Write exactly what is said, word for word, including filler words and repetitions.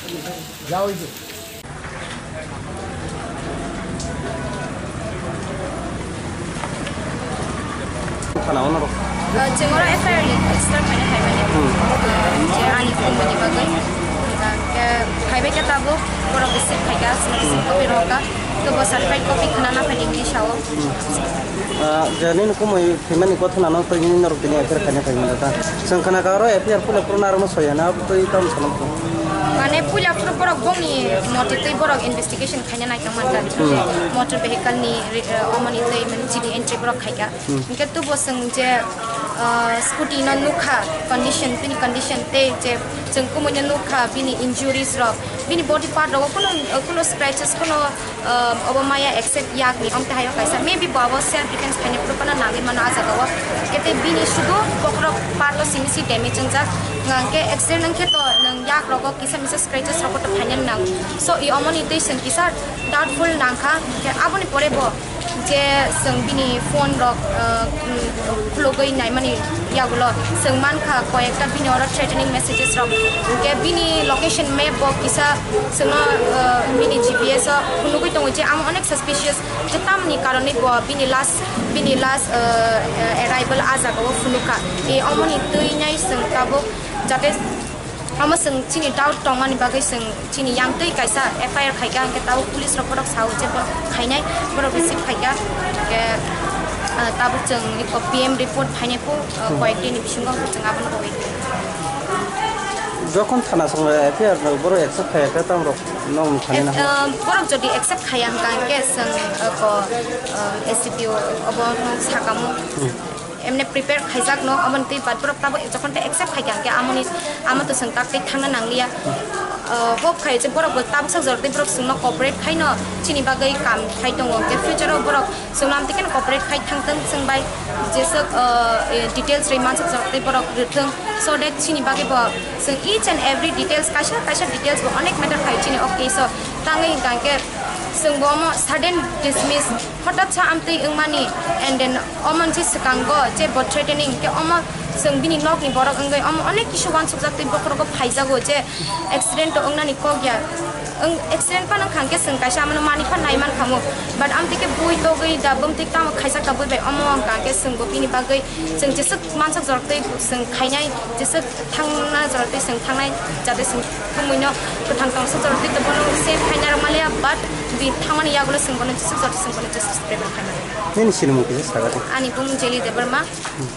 Thana ono rok. Chwng oro F I R register khaina phaimani. Hmm. Je ani phone ni bagwi. Hwnkhe phaibai khe tabuk borok receive khaika, sini copy rohorka. To bo certified copy khna na phaidi hinwi sao. Hmm. Ah, je nini kumui phaimani gothanano twi nini norok tini F I R khaina phaimani da. Chwng khna ka oro F I R puila phuru narwkno soya na, abo twi tamo salam. Mane puila phuru borok bongni motwi twi borok investigation khaina naitongmani da. Hmm. Motor vehicle ni re-, eh, omoni twi mane chini entry borok khaika. Hmm. Hingke tubo chwng je, ah, scooty no nukha condition, bini condition tei je chwng kumui no nukha bini injuries rok, bini body part rogo kuno, kuno scratches, kuno, ah, obo maya accept yak ni, omte hayo kaisa, maybe bo abo self defense khaini phuru phano nangwi mano ah jaga o. Hingke tei bini sudu bokhorok part o simi si damage wngjak, hingke accident wngkhe to nwng yak rogo kisa misa scratches rok to khaina nang. So i omoni tei chwng kisa doubtful nangkha, hingke aboni pore bo je chwng bini phone rok, ah, mm, khulugwi naimani yagulo chwng mankha koyekta bini oro threatening messages rok. Hingke bini location map bo kisa chwngno, ah, bini G P S o phunugwi tongo je amo onek suspicious je tamni karonwi bo bini last, bini last, ah, ah, arrival ah jaga o phunukha. E omoni twi nai chwng tabuk jate Omo chwng chini doubt tongmani bagwi chwng chini yang twi kaisa F I R khaika, hwnkhe tabuk police rok bohrok sao je borok khainai, borok receive khaika. Hwnkhe, ah, tabuk chwng iko P M report phainai kho, ah, hmm, koyek dini bisingo chwng abono wait. Jokhon thana song F I R no borok accept khaya khe tamo rok nong thani na? Ah, borok jodi accept khaya hwnkha hwnkhe chwng, ah, ko, ah, S D P O obo no sakamo. Hmm. Emne prepare khaijak no, omo twi bat borok tabuk jokhon tei accept khaikha, hwnkhe amoni, amo to chwng tak tei thangna nangliya. Uh, hope khai je borok bo tabuk sak jorok tei borok chwngno cooperate khaino chini bagwi kam khai tongo, hwnkhe future o borok chwngno amtwi kheno cooperate khai thangthwng chwng bai jeswk, uh, eh, details rwi mansuk jorok tei borok rwthwng, so that chini bagwi bo chwng each and every details, kaisa kaisa details bo onek matter khai chini o case o tangwi hwnkha, hwnkhe chwng bo omo sudden dismiss. Hotat sa amtwi wngmani, and then omo se swkango je bo threatening, hwnkhe omo chwng bini nokni borok wngwi omo onek kisu uansukjak tei bokhorogo phaijago je accident to wngnani kok ya. Wng, accident phano wngkha hwnkhe chwng kaisa amano manwi phano nai mankhamu, but amtwi khe bui togwi da bumtwi tamo khaijak da bui bai omo wngkha hwnkhe chwngbo bini bagwi chwng jeswk mansuk jorok tei chwng khainai, jeswk thangna jorok tei chwng thangnai, jate chwng thangmwino kwthang tongsa jorok tei bono save khaina rwmaliya, but bini thangmani yagulo chwng bono jeswk jorok chwng bono jeswk prepare khaimani. Nini sinimung kisa saga di. Ani bumung Jelly Debbarma. Hmm.